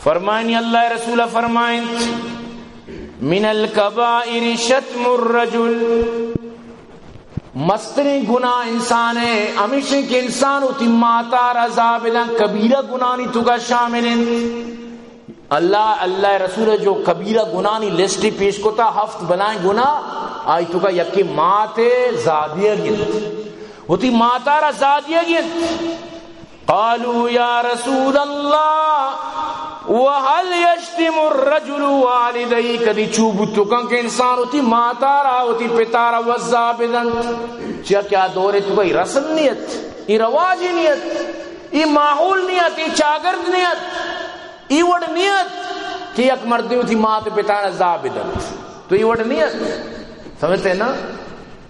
فرمائنی اللہ رسول فرمائنت، من الکبائر شتم الرجل، مستریں گناہ انسان ہے، ہمیشہ کہ انسان وتی ماتا را زا بدن، کبیرہ گناہانی تو کا شامل انت۔ اللہ، اللہ رسول جو کبیرہ گناہانی لسٹ پیش کتا، ہفت بلائیں گناہ، آئی تو کا یکی مات زا دیگ انت، وتی ماتا را زا دیگ انت۔ قالوا یا رسول اللہ، وهل یشتم الرجل والدیه؟ کدی چو بوتو کن کہ انسان وتی ماتا را، وتی پتا را وت زا بدنت؟ چیا کہ آ دورے تو کا اے رسم نیت، اے رواجی نیت، اے ماحول نیت، اے چاگرد نیت، اے وڑ نیت کہ یک مردے وتی مات پتا را زا بدنت۔ تو اے وڑ نیت، سمجھتے نا؟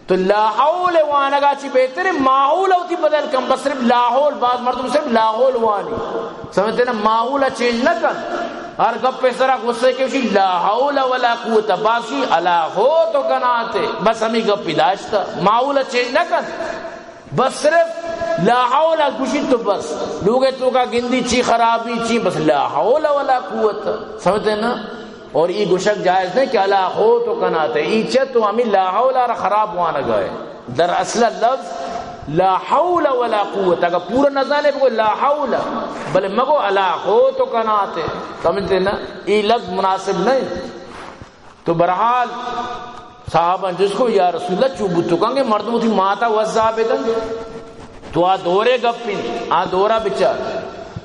تو لا حول وانگا چی بہتر ہے ماحول وتی بدل کن، بس صرف لا حول، بعض مردم صرف لا حول وانی، سمجھتے نا؟ ماحول چینج نہ کن، ہر گپ سرا غصے کے اسی لا حول ولا قوت، باسی الا ہو تو کناتے، بس ہمیں گپ داشتا، ماحول چینج نہ کن، بس صرف لا حول گوشی تو بس، لوگے تو کا گندی چی خرابی چی، بس لا حول ولا قوت، سمجھتے نا؟ اور ای گوشگ جائز نہیں کہ الا ہو تو کناتے، ای چہ تو ہمیں لا حول را خراب وانگا ہے۔ در اصل لفظ لا حول ولا قوت، اگر پورا نزانے بگو لا حول، بلے مگو الا ہو تو کناتے، سمجھتے نا؟ ای لفظ مناسب نہیں۔ تو بہرحال صحابہ جس کو، یا رسول اللہ، چو بوتو کنگے مردم وتی ماتا وزا بدن، تو آ دورے گپین، آ دورا بچار۔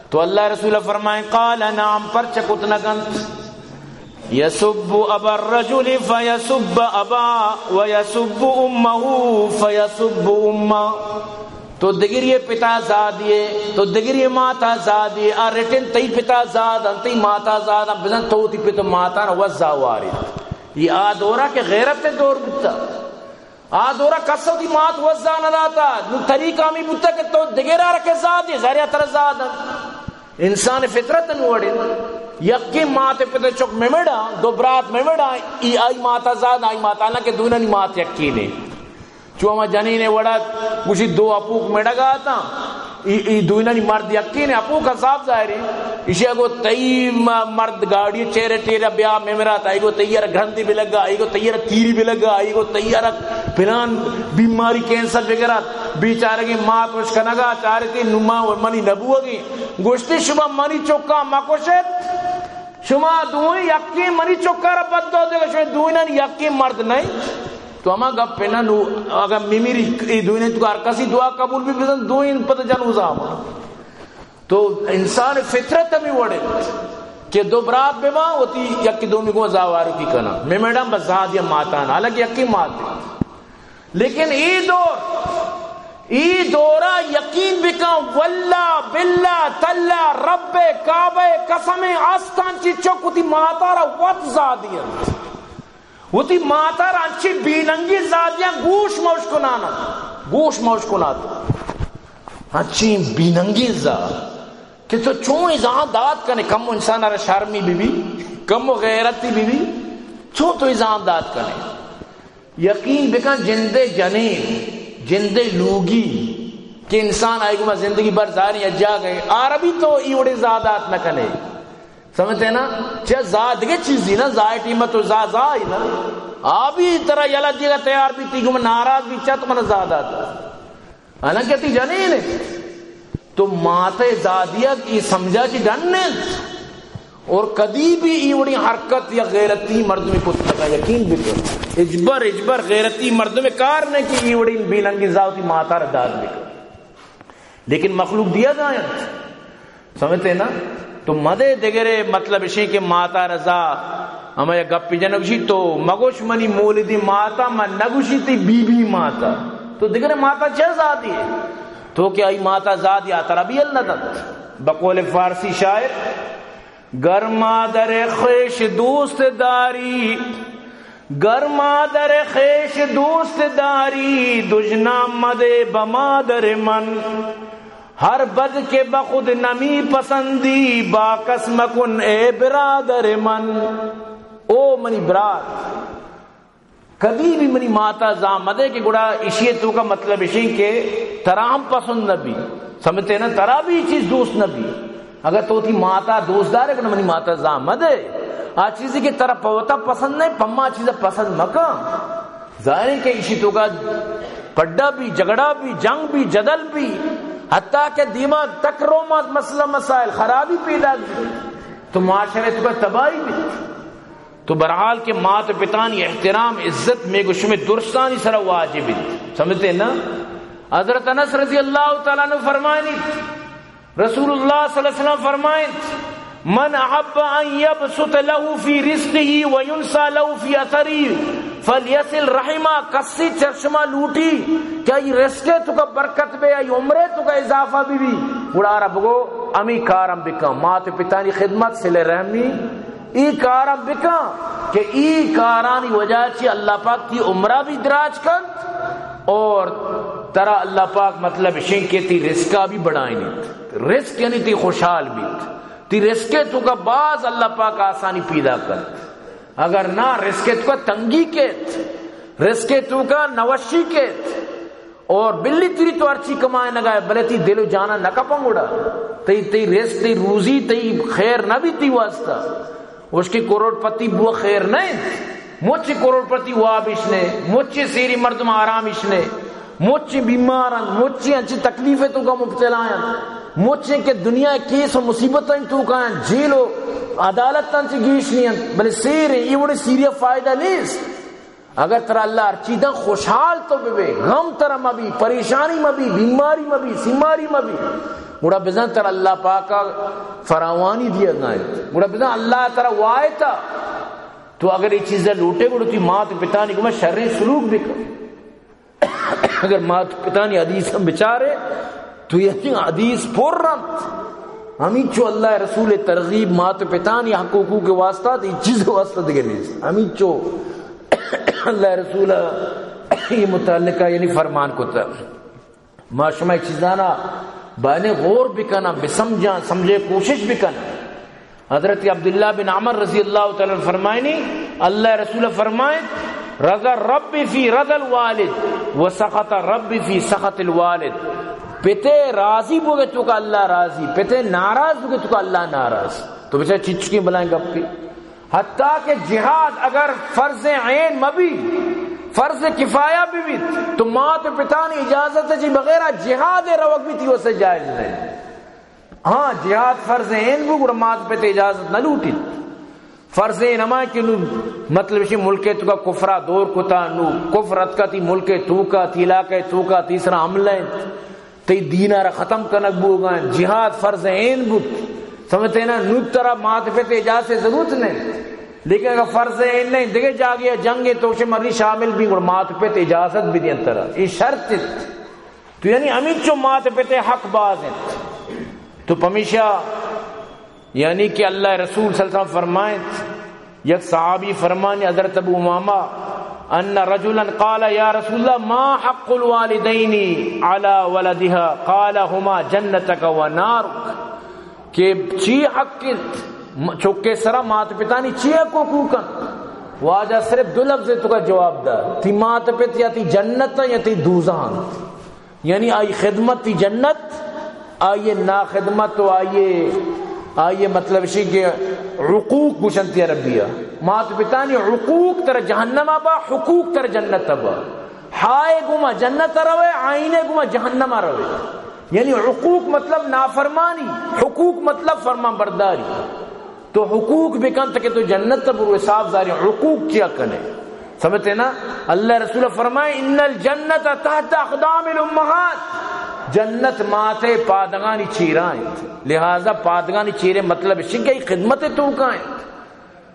تو اللہ رسول فرمائیں، قال نعم، پرچہ کت نہ کنت؟ یسب ابا الرجل فیسب ابا ویسب امہ فیسب امہ۔ تو دگری پتا زادیے، تو دگری ماتا زادیے، آ رٹن تئی پتا زادن، تئی ماتا زادن، بزن تو تی پت ماتا نہ وزا واری۔ یہ آ دورا کہ غیرت دور بوتا۔ آ دورا کس وتی مات وزا نہ داتا، نو طریقہ ہمی بوتا کہ تو دگرا رکے زادے، زہریا تر زاد انت۔ انسان فطرت نو وڑے، یکی مات پت چک ممڑا، دو برات ممڑا، ای آئی ماتا زاد، آئی ماتا نہ کہ دونانی مات یکی نے۔ چو ہما جنین وڑا گوشی دو اپوک مڑگا آتا، ای، ای دوینانی مرد یکین اپوک صاف ظاہری۔ ایشی اگو تئی م-، مرد گاڑی چیرے ٹیرا بیا میمرات، آئی گو تئی را گرندی بلگا، آئی گو تئی را تیری بلگا، آئی گو تئی را پلان بیماری کینسر بگرات، بیچارگی مات وش کنگا چارتی نما و منی نبوگی۔ گوشتی شما منی چکا مکشت، شما دوئیں یکیں منی چکا را بددعا دیگا، شما دوئینانی یکیں مرد نہیں۔ تو ہما گپ ہے نا، نو اگر میمیری ای دوئیں تو ہر کسی دعا قبول بھی بزن، دوئیں پتہ جنوزا ہما۔ تو انسان فطرت ہمیں وڑے کہ دو برات بے ماں ہوتی، یکی دومی کو زاوارو کی کنا۔ میں میڈم بس زاد یا ماتان، حالانکہ یکی مات ہے۔ لیکن ای دور، ای دورا یک یقین بکن، واللہ، باللہ، تاللہ، رب کعبہ قسم است، انچیں چک وتی ماتارا وت زادی انت۔ وتی ماتارا انچیں بیننگی زادیاں گوش موش کنانا، گوش موش کنات۔ انچیں بیننگی زاد کہ تو چون ازاں داد کنے، کمو انسان را شرمی بی بی، کمو غیرتی بی بی، چون تو ازاں داد کنے؟ یقین بکن، جندے جنین، جندے لوگی کہ انسان آئی گما زندگی بھر ظاہر یا جا گئے، عربی تو ای وڑے زادات نہ کنے۔ سمجھتے نا؟ چہ زا دگہ چیزی نا، زا ٹیم تو زا زا ہی نا۔ آ بھی طرح یلا دیگا تیار بھی تی گما ناراض بھی چت من زادات۔ حالانکہ تی جنین ہے۔ تو مات زادیگ ای سمجھا چی ڈن انت۔ اور کدی بھی ای وڑی حرکت یا غیرتی مردمی کت نہ کن، یقین بکن۔ اجبر، اجبر غیرتی مردم کار نہ کہ ای وڑی بیننگی زاوتی ماتا را داد بکن۔ لیکن مخلوق دیا دائیں۔ سمجھتے نا؟ تو مدے دگرے مطلب اشیں کہ ماتا را زا، ہما یک گپی جنگ شی تو مگوش منی مولدی ماتا، من نگوشی تی بی بی ماتا۔ تو دگرے ماتا چہ زادی ہے؟ تو کہ آئی ماتا زادی آ ترا بھی ال نہ دنت۔ بقول فارسی شاعر، گر مادر خویش دوست داری، گر مادر خویش دوست داری، دژنام مدے بہ مادر من۔ ہر بد کہ بہ خود نمی پسندی، باکس مکن اے برادر من۔ او منی برات، کدی بھی منی ماتا زان مدے کہ گڑا اشی توکا مطلب اشیں کہ ترا ہم پسند نہ بی۔ سمجھتے نا؟ ترا بھی یہ چیز دوست نہ بی۔ اگر تو تی ماتا دوست دارے، گڑا منی ماتا زان مدے۔ آ چیزی کہ ترا پوتا پسند نہیں، پما چیزا پسند مکن۔ ظاہر ہے کہ اشی توکا پڈا بھی، جھگڑا بھی، جنگ بھی، جدل بھی، حتیٰ کہ دیما تک روما مسئلہ مسائل خرابی پیدا بھی، تو معاشرے توکا تباہی بھی۔ تو بہرحال کہ مات و پتانی احترام، عزت مئے گو شمئے درستانی سرا واجب انت۔ سمجھتے نا؟ حضرت انس رضی اللہ تعالیٰ عنہ فرمائنیت، رسول اللہ صلی اللہ علیہ وسلم فرمائنت، من احب ان یبسط له فی رزقه و ینسا له فی اثره فلیصل رحمه، کسی چرشما لوٹی کہ آئی رزق توکا برکت بے، آئی عمر توکا اضافہ بی بی، گڑا آرا بگو ہمی کارم بکن، مات و پتانی خدمت، صلہ رحمی، ای کارم بکن کہ ای کارانی وجہ چی اللہ پاک تی عمرہ بھی دراج کنت اور ترا اللہ پاک مطلب شنکے تی رزقا بھی بڑھائنیت۔ رزق یعنی تی خوشحال بیت، تی رزق توکا باز اللہ پاک آسانی پیدا کنت۔ اگر نا رزق توکا تنگی کیت، رزق توکا نوشی کیت، اور بلی تری تو ہرچی کمائے نگائے، بلے تی دل و جانا نہ کپن گڑا۔ تئی، تئی رزق، تئی روزی، تئی خیر نہ بی تی واسطہ۔ اس کے کروڑ پتی بو خیر نہ انت۔ مچ کروڑ پتی واب اش نے، مچ سیری مردم آرام اش نے، مچ بیمار انت، مچ انچی تکلیف توکا مبتلا انت، مچ کہ دنیا کیس و مصیبت توکا انت، جیل و عدالت انت گیش نہیں انت، بلے سیر یہ وڑے سیریا فائدہ نیست۔ اگر ترا اللہ ہر چیزاں خوشحال تو ببے، غم ترا مبی، پریشانی مبی، بیماری مبی، سیماری مبی، گڑا بزن ترا اللہ پاکا فراوانی دیا گائیں، گڑا بزن اللہ ترا وایتا۔ تو اگر یہ چیزیں لوٹے، گڑا تی مات پتانی گما شریں سلوک بکن۔ اگر مات پتانی حدیث ہم بچارے، تو یعنی حدیث پر رنت۔ ہمینچو اللہ رسول ترغیب مات پتانی حق حقوق کے واسطہ، تو یہ چیز واسطہ دیگه نیست۔ ہمینچو اللہ رسول یہ متعلقہ یعنی فرمان کتا۔ ما شما یہ چیزانا باینے غور بکناں، بسمجھاں، سمجھے کوشش بکناں۔ حضرت عبداللہ بن عمر رضی اللہ تعالی عنہ فرمائنی، اللہ رسول فرمائے، رضا رب فی رضا الوالد و سخط رب فی سخط الوالد۔ پتے راضی بوگے توکا اللہ راضی، پتے ناراض بوگے توکا اللہ ناراض۔ تو بچار چچکیں بلائیں گپی۔ حتیٰ کہ جہاد اگر فرض عین مبی، فرض کفایہ بی بیت، تو مات و پتانی اجازت چی بغیر جہاد روگ بیت، تی واسطہ جائز نہیں۔ ہاں، جہاد فرض عین بو، گڑا مات پت اجازت نہ لوٹیت۔ فرض عین ہما کہ نو، مطلب، اسی ملک توکا کفرا دور کتا، نو کفر اتکا تی ملک توکا، تی علاقہ توکا، تی سرا حملہ انت، تی دینا را ختم کنگ بوگا انت، جہاد فرض عین بوت۔ سمجھتے نا؟ نو ترا مات پت اجازت ضرورت نہیں، لیکن اگر فرض عین نہیں، دگہ جاگے جنگ تو شے مری شامل بھی، گڑا مات پت اجازت بھی دین ترا، یہ شرط انت۔ تو یعنی ہمینچو مات پت ءِ حق باز انت۔ تو پمیشا یعنی کہ اللہ رسول صلی اللہ علیہ وسلم فرمائنت، یک صحابی فرمانی حضرت ابو امامہ، ان رجلا قال یا رسول اللہ ما حق الوالدین علی ولدها؟ قال هما جنتک و نارک۔ کہ چی حق انت؟ م-، چکے سرا مات پتانی چی حق حقوق انت؟ واجہ صرف دو لفظ توکا جواب دا، تی مات پت یا تی جنت یا تی دوزہ انت۔ یعنی آئی خدمت تی جنت، آئی ناخدمت و آئی، آئی مطلب شی کہ حقوق گوشنتی عربیہ۔ مات پتانی حقوق تر جہنم با، حقوق تر جنت با۔ ہائے گما جنت روے، آئینے گما جہنم روے۔ یعنی حقوق مطلب نافرمانی، حقوق مطلب فرمان برداری۔ تو حقوق بکن تاکہ تو جنت تہ برو، حساب زاری، حقوق چیا کنے؟ سمجھتے نا؟ اللہ رسول فرمائے، ان الجنت تحت اقدام الامہات، جنت ماتے پادگانی چیرا انت۔ لہذا پادگانی چیرے مطلب شگئی خدمت توکا انت۔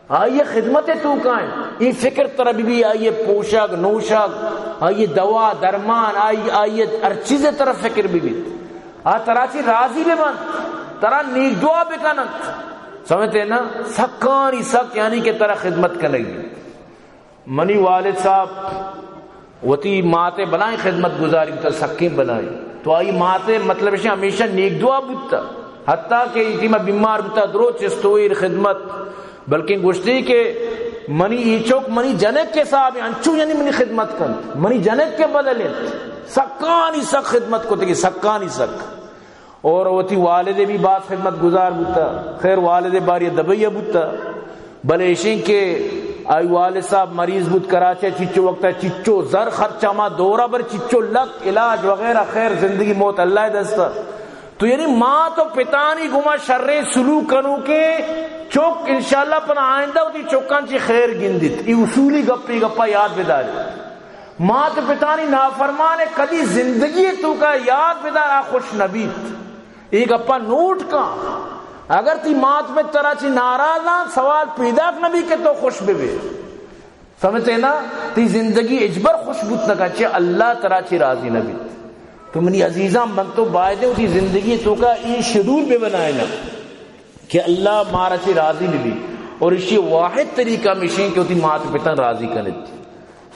آئی خدمت توکا انت۔ ای فکر ترا بی بی، آئی پوشاک، نوشاک، آئی دوا، درمان، آئی، آئی ہر چیز ترا فکر بی بی۔ آ ترا چی راضی بی بنت، ترا نیک دعا بکننت۔ سمجھتے نا؟ سکانی سک یعنی کہ ترا خدمت کنگی۔ منی والد صاحب وتی ماتے بلائیں خدمت گزاری بوتا، سکیں بلائیں۔ تو آئی ماتے مطلب شے ہمیشہ نیک دعا بوتا، حتیٰ کہ ایتی ما بیمار بوتا درو چستویر خدمت، بلکیں گوشتی کہ منی ای چک منی جنک کے صاحب انچو یعنی منی خدمت کنت، منی جنک کے بدل انت۔ سکانی سک خدمت کتگی، سکانی سک۔ اور وتی والد بھی باز خدمت گزار بوتا۔ خیر، والد باری دبئی بوتا، بلے ایشیں کہ آئی والد صاحب مریض بوت کراچی، چچو وقتا چچو زر خرچہ، ما دورہ بر چچو لک علاج وغیرہ۔ خیر، زندگی موت اللہ دستا۔ تو یعنی مات و پتانی گما شریں سلوک کنوکیں چک انشاءاللہ پدا آئندہ وتی چکان چی خیر گندیت۔ ای اصولی گپی، گپا یاد بداری۔ مات پتانی نافرمان کدی زندگی توکا یاد بدار، آ خوش نبیت۔ ای گپا نوٹ کن۔ اگر تی مات پت ترا چی ناراض آں، سوال پیداک نبی کہ تو خوش ببے۔ سمجھتے نا؟ تی زندگی اجبر خوش بوت نہ کن، چہ اللہ ترا چی راضی نہ بیت۔ تو منی عزیزاں، من تو بایدیں وتی زندگی توکا ای شیڈول بہ بنائیناں کہ اللہ مارا چی راضی بہ بیت، اور اشی واحد طریقہ ہمیشیں کہ وتی مات پتاں راضی کنت۔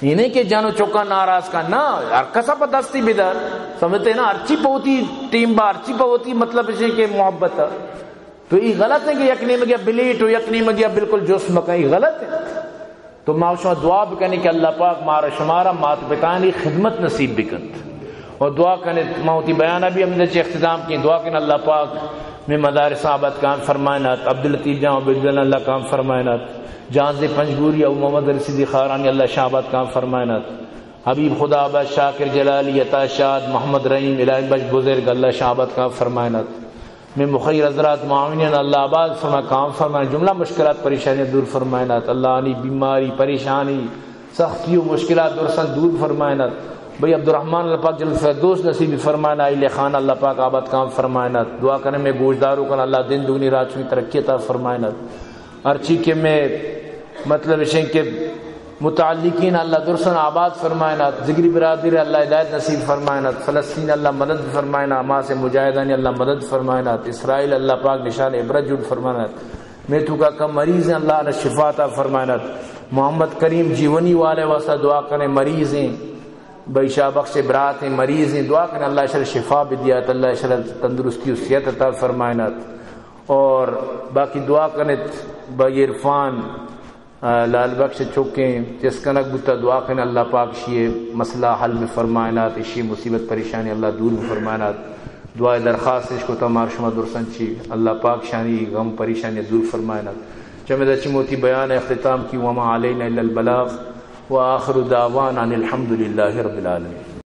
یہ نہیں کہ جنو چکا ناراض کن، نہ، ہر کسا پہ دستی بدار۔ سمجھتے نا؟ ہرچی پہ وتی ٹیم با، ہرچی پہ وتی مطلب اشیں کہ محبت ہے۔ تو یہ غلط ہے کہ یک نیمگیا بلیٹ و یک نیمگیا بالکل جس مکن، یہ غلط ہے۔ تو ما شما دعا بکنیں کہ اللہ پاک مارا شمارا مات پتانی خدمت نصیب بکنت۔ اور دعا کنت، ما وتی بیانہ بھی ہمیں چہ اختتام کیں، دعا کن اللہ پاک میں مدارساں آباد کام فرمائنات، عبداللطیف جان عبیداللہ اللہ کام فرمائنات، جہانزی پنجگوری او محمد رشیدی خارانی اللہ شاہ آباد کام فرمائنات، حبیب خدا آباد، شاکر جلالی، عطا شاد، محمد رحیم، الہی بخش بزرگ اللہ شاہ آباد کام فرمائنات۔ میں مخیر حضرات معاونین اللہ آباد فرما کام فرمائیں، جملہ مشکلات پریشانیاں دور فرمائنات۔ اللہ آنی بیماری، پریشانی، سختی و مشکلات درساں دور فرمائنات۔ بھئی عبدالرحمن اللہ پاک جنت فردوس نصیب فرمائنات، اہل خانہ اللہ پاک آباد کام فرمائنات۔ دعا کنیں میں گوشدارو کن اللہ دین دگنی راچوی ترقی عطا فرمائنات۔ ہرچی کہ میں مطلب اشیں کہ متعلقین اللہ درسن آباد فرمائنات، ذگری برادری اللہ ہدایت نصیب فرمائنات، فلسطین اللہ مدد فرمائنات، حماس مجاہدانی اللہ مدد فرمائنات، اسرائیل اللہ پاک نشان عبرت جوڑ فرمائنات۔ میں تو کا کم مریض ہیں، اللہ نے شفا عطا فرمائنات۔ محمد کریم جیونی والے واسطہ دعا کریں، مریض ہیں، بھائی شاہ بخش برات ہیں، مریض ہیں، دعا کریں اللہ شر شفا بدیات، اللہ شر تندرستی و صحت عطا فرمائنات۔ اور باقی دعا کنت بھائی عرفان، آ، لال بخش چکیں چست کنگ بوتا، دعا کن اللہ پاک شی مسئلہ حل بفرمائنات، اشی مصیبت پریشانی اللہ دور بفرمائنات۔ دعا درخواست اش کتا مار شما درسن چی، اللہ پاک شانی غم پریشانی دور فرمائنات۔ چمے دا چی موتی بیان اختتام کی، وما علینا الا البلاغ، و آخر دعوانا ان الحمد للہ رب العالمین۔